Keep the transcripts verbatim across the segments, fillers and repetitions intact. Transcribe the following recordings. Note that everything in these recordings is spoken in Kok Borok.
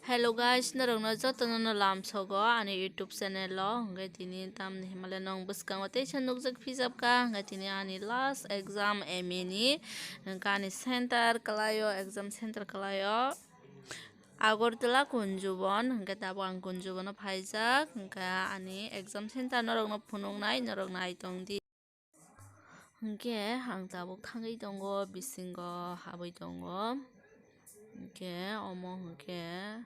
Hello guys, norokno jotono no lamsogo ani YouTube channel o. Hwnkhe tini tamni himale nong bwskango teisa nukjak phijapkha. Hwnkhe tini ani last exam M A ni. Hwnkhe ani center kwlaio, exam center kwlaio Agartala Kunjubon. Hwnkhe tabuk ang Kunjubono phaijak. Hwnkhe ani exam center norokno phunuknai, norok nai tongdi. Hwnkhe ang tabuk thangwi tongo, bisingo habwi tongo. Hwnkhe omo hwnkhe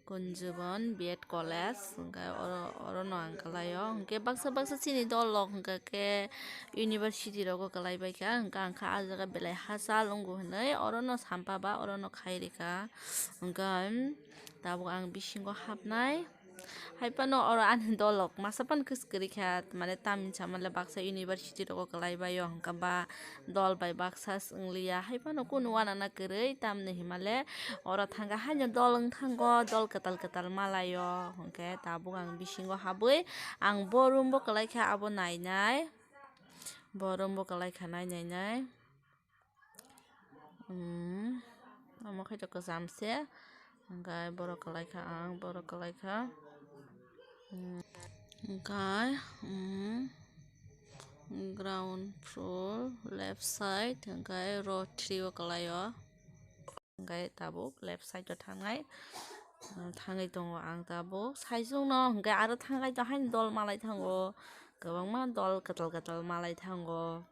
Kunjubon B Ed College, hwnkhe oro, orono ang kwlaio. Hwnkhe baksa baksa chini dol rok hwnkhe khe university rogo kwlai baikha, hwnkhe ang kha ah jaga belai hachal wngo hwnwi orono sampaba orono khai rikha. Hwnkhe tabuk ang bisingo habnai. Hai phano oro ani dol rok masa phano kwswk kwrwi kha, mane tamni sama le baksa university rogo kwlai baio, hwnkhe ba dol bai baksa se wngliya. Hai phano kunu uanana kwrwi, tamni himale oro thangkha haino dol wng thango, dol kwtal kwtal malaio. Hwnkhe tabuk ang bisingo habwi ang bo room bo kwlai kha, abo nainai, bo room bo kwlai kha nai nainai. Hmm, omo khe to kwcham se. Hwnkhe borok kwlai kha ang, borok kwlai kha. Hmm, hwnkhe, hmm, ground floor, left side, hwnkhe row three o kwlaio. Hwnkhe tabuk left side o thangnai, hmm, thangwi tongo ang tabuk. Saichung no hwnkhe aro thangkhai to haino dol malai thango, kwbangma dol kwtal kwtal malai thango.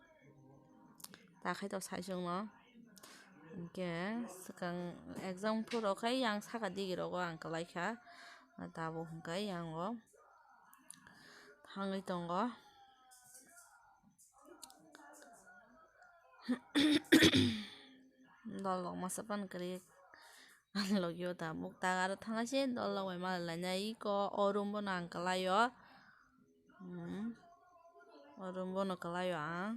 Ta khai to saichung no. Hwnkhe swkang exam phuru khai yang saka digi rogo ang kwlai kha. Tabuk hwnkhe yang o thangwi tongo. Dol rok masa phano kwrwi. Ang logio tabuk ta aro thangkha se dol rok bai malai lainai iko o room bono ang kwlaio. Hmm. O room bono kwlaio ang.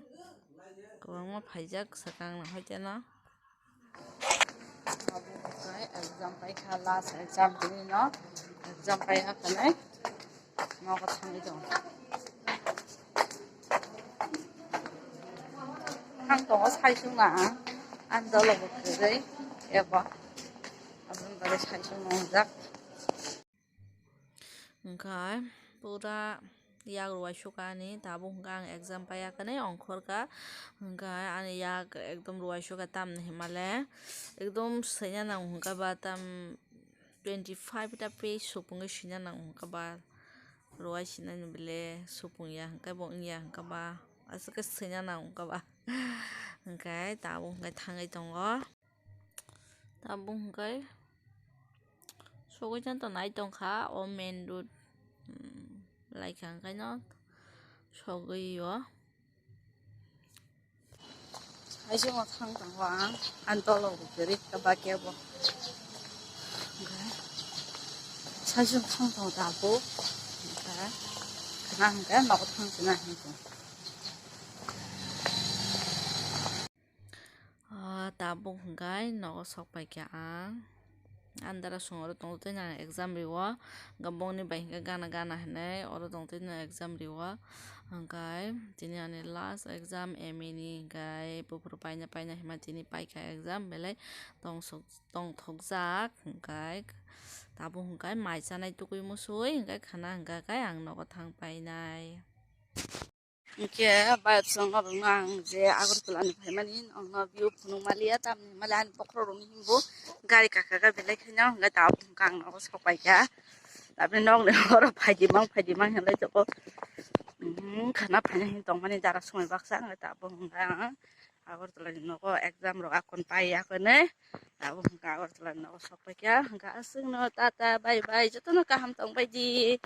Kwbangma phaijak swkang no hoiteno. Abo hwnkhe exam paikha, last exam tini no exam paiya hwnwi nogo thangwi tongo. Thang tongo saichung na ang, ang dolo bo kwrwi ebo aboni bagwi saichung nwngjak. Hwnkhe pura yak rwai sukha ani, tabuk hwnkhe ang exam paiya hwnwi ongkhorkha, hwnkhe ani yak ekdom rwai sukha, tamni himale ekdom swina nango hwnkhe ba tam twenty five ta page supungwi swina nango hwnkhe ba rwai sinani bele supung ya hwnkhe bo wngya hwnkhe ba aswk khe swina nango hwnkhe ba hwnkhe tabuk hwnkhe thangwi tongo. Tabuk hwnkhe sogwi jani to nai tongkha o main road, hmm, laikha hwnkhe no sogwi o. Saichung o thang tongo ang, ani dolo bo kwrwi kha ba kebo. Hwnkhe saichung thang tongo tabuk, hwnkhe khwna hwnkhe nogo thang sina hinwi tongo. Ah, tabuk hwnkhe nogo sok paikha ang. Andara song oro tongtwi no ang exam rio. Hwnkhe bongni bai hwnkhe gana gana hinwi oro tongtwi no exam rio. Hwnkhe tini ani last exam M A ni hwnkhe buphuru paina paina hinma tini paikha exam belai tongsok tongthokjak hwnkhe tabuk hwnkhe mai chanai tugui musui hwnkhe khwna hwnkhe khe ang nogo thang painai. Hwnkhe bayot song norokno ang je Agartala ni phaimani, nokno view phunuk maliya, tamni himale ani bokhorok rokni himbo gari kaka kaka belai khaino, hwnkhe tabuk hwnkhe ang nogo sok paikha. Tabukni nokni oro phaidi mang phaidi mang hinlai tongo. Hmm, khwna phaina hin tongmani jara swmai baksa, hwnkhe tabuk hwnkhe ang Agartala ni nogo exam rok akon pai akone. Tabuk hwnkhe Agartala ni nogo sok paikha, hwnkhe aswkno tata bye bye, jotono kaham tongbaidi.